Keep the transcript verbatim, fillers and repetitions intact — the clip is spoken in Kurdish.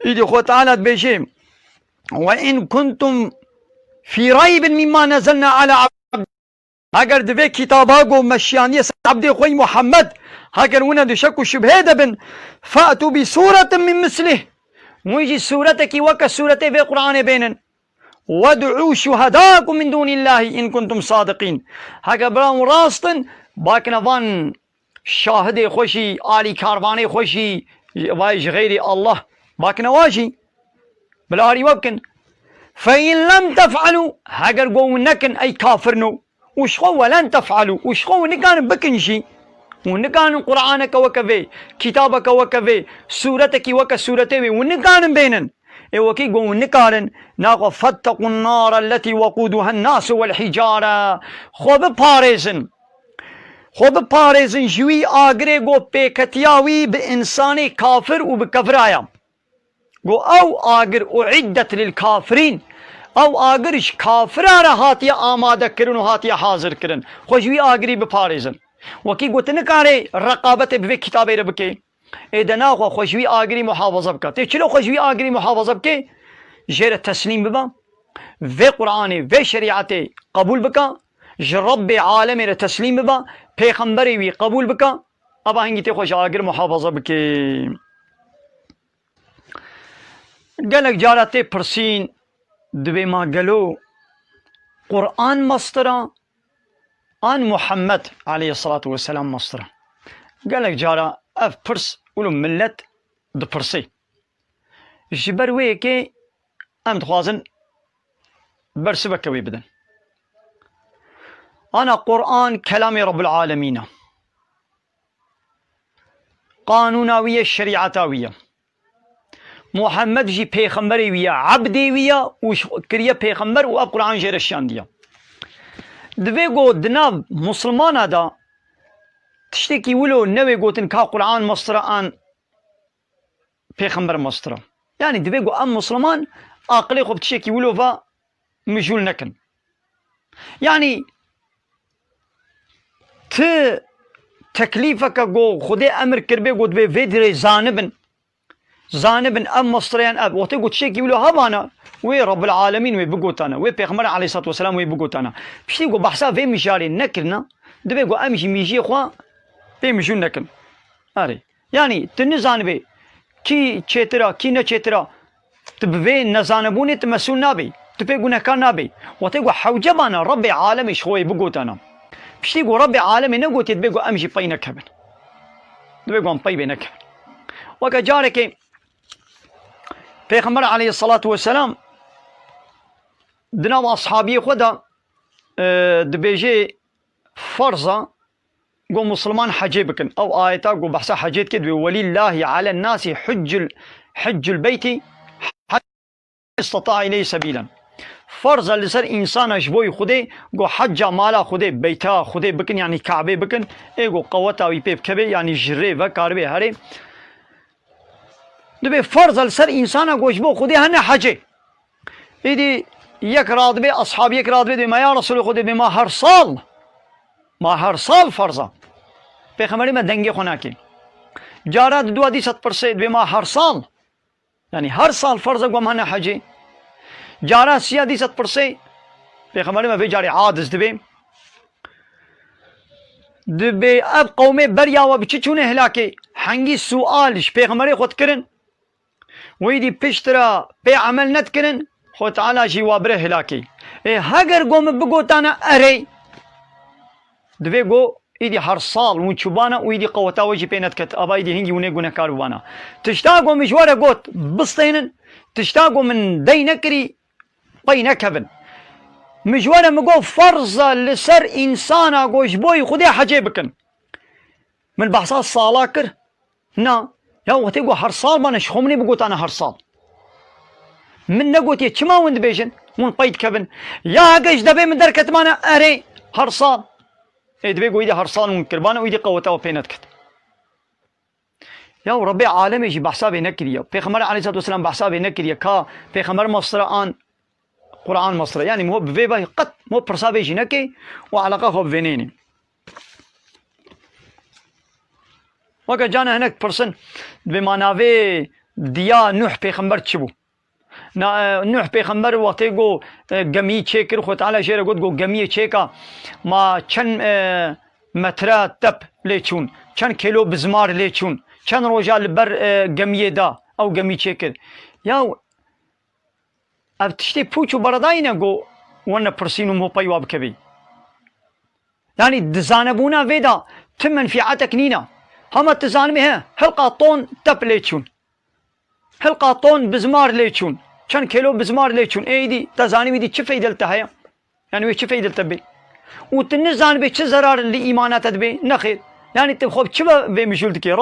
Îdî Xwe Teala dibêje, "Ve in kuntum fî reybin mimma nezelna ala abd-" Heger di vê kitaba ku me şiyandiye ser ebdê xwe yî Muhammed, heger wina di şek û şubhê de bin, "fe'tû bi sûretin min mislih." Win jî sûretekî weke sûretê vê Qur'anê bênin. "Wed'û şuhedâkum min dûnillâhi in kuntum sadiqîn." Heke bira hûn rast in, bakine van şahidê xwe jî, alîkarvanê xwe jî, vay ji xeyrî Allah, bakine wa jî, bila harî we bikin. "Fe in lem tef'elû", heger go hûn nekin, ey kafirno, û ji xwe "we len tef'elû", û ji xwe hûn nikarin bikin jî, hûn nikarin Qur'aneke weke vê, kitabeke weke vê, sûretekî weke sûretê wê, hûn nikarin bênin. Ê wekî ku hûn nikarin, naxwe "fetteqûn nara lletî weqûduhen nasu wel hicare." Xwe biparêzin. Xwe biparêzin ji wî agirê ku pêketiya wî bi însanê kafir û bi kevira ye. Ku ew agir "uiddet lil kafirîn", ew agir ji kafira re hatiye amadekirin û hatiye hazirkirin. Xwe ji wî agirî biparêzin. Wekî ku tu nikarê reqabetê bi vê kitabê re bikê. Ê de naxwe xwe ji wî agirî muhafaza bike. Tê çilo xwe ji wî agirî muhafaza bike? Jê re teslîm bibe. Vê Qur'anê, vê şerîetê qebûl bike. Ji Rebbê alemê re teslîm bibe. Pêxemberê wî qebûl bike. Eva hingî tê xwe ji agir muhafaza bike. Gelek cara tê pirsîn, dibê ma gelo Qur'an mestir a, an Muhammed aleyhissalatu vesselam mestir a? Gelek cara ev pirs wilo millet dipirsê. Ji ber wê yekê em dixwazin bersiveke wê bidin. Ana Qur'an kelamê Rabbul Alemîn e. Qanûna wî ye, şerîeta wî ye. Muhammed jî pêxemberê wî ye, ebdê wî ye û ji-, kiriye pêxember û ev Qur'an jê re şiyandiye. Divê ku di nav Musulmana de tiştekî wilo newê gotin ka Qur'an mestir e an pêxember mestir e. Yanî divê ku em Musulman aqilê xwe bi tiştekî wilo ve mijûl nekin. Yanî ti teklîfeke ku Xwedê emir kiribê ku dibê vê dirê zanibin, zanibin ev mestir e yan ev. Wextê ku tiştekî wilo hebana, wê Rabbul Alemîn wê bigotana, wê Pêxember aleyhissalatu vesselam wê bigotana. Piştî ku behsa vê mijarê nekirina, divê ku em jî mîjiyê xwe pê mijûl nekin. Erê. Yanî, tu nizanibê kî çêtir a, kî ne çêtir a. Tu bi vê nezanebûnê tu mesûl nabî. Tu pê gunehkar nabî. Wextê ku hewce bana Rebbê alemê ji xwe yê bigotana. Piştî ku Rebbê alemê negotiye, dibê ku em jî pey nekevin. Dibê ku em pey vê nekevin. Weke carekê Pêxember aleyhissalatu vesselam di nav ashabiyê xwe de, e, dibêjê, "Ferz e ku Musulman hecê bikin." Ew ayeta ku behsa hecê dike, dibê, "Welillâhi alen nasi huccul, huccul beyti, istata ileyhi sebîlen." Ferz e li ser însana ji bo Xwedê ku hecca mala Xwedê, beyta Xwedê bikin, yanî Kabê bikin, ê ku qeweta wî pê bikeve, yanî ji rê ve karibe herê. Dibê ferz e li ser însana ku ji bo Xwedê hene hecê. Îdî yek radibe, ashabî yek radibe, dibê, "Ma ya Resulê Xwedê, dibê ma her sal, ma her sal ferz e?" Pêxemberê me dengê xwe nake. Cara di dua dîsa dipirsê, dibê, "Ma her sal?" Yanî her sal ferz e ku em hene hecê? Cara siya dîsa dipirsê, Pêxemberê me vê carê aciz dibê. Dibê ev qewmê beriya we bi çi çûne hilakê? Hengî sual ji Pêxemberê xwe dikirin? Wî dî pişt re pê emel nedikirin, Xwe Teala jî wa bire hilakê. Ê heger go min bigotana erê, divê go îdî her sal hûn çûbana û îdî qeweta we jî pê nediket. Ava îdî hingî hûn ê gunehkar bibana. Tişta go min ji we re got bistênin, tişta go min dey nekirî, pey nekevin. Min ji we re min got ferz e li ser însana go ji bo yî Xwedê hecê bikin. Min behsa sala kir. Na. Ya wextê ku her sal bana ji xwe min ê bigotana her sal. Min negotiye çima hûn dibêjin, hûn pey dikevin. Ya heke ji devê min derketibana erê her sal. Ê dibê ku îdî her sal hûn kiribana û îdî qeweta we pê nediket. Ya Rebbê alemê jî behsa vê nekiriye. Pêxember aleyhissalatu vesselam behsa vê nekiriye. Ka Pêxember mestir e an Qur'an mestir e. Yanî min bi vê ve qet min pirsa vê jî neke û eleqa xwe bi vê nêne. Weke cana hinek pirsin, dibê ma navê diya Nuh pêxember çi bû? Na, e, Nuh pêxember wextê got, e, gemiyî çêkir, Xwe Teala jê re got, got, "Gemiyê çêka, ma çend, e, metre tep lê çûn, çend kêlo bizmar lê çûn, çend roja li ber, e, gemiyê da, ew gemî çêkir." Ya ev tiştê pûç û beredayî ne, got, "Wene pirsîn û mopey wa bikevî." Yanî di zanebûna vê de ti menfîetek nîne. Hema tu zanibî he, hilqa ton tep lê çûn. Hilqa ton bizmar lê çûn. Çend kêlo bizmar lê çûn. Êdî te zanibî dî çi feyde li te heye? Yanî wê çi feyde li te bê? Û tu nizanibê çi zerar li îmana te dibê? Nexêr. Yanî tu xwe çi ve vê mijûl dikê?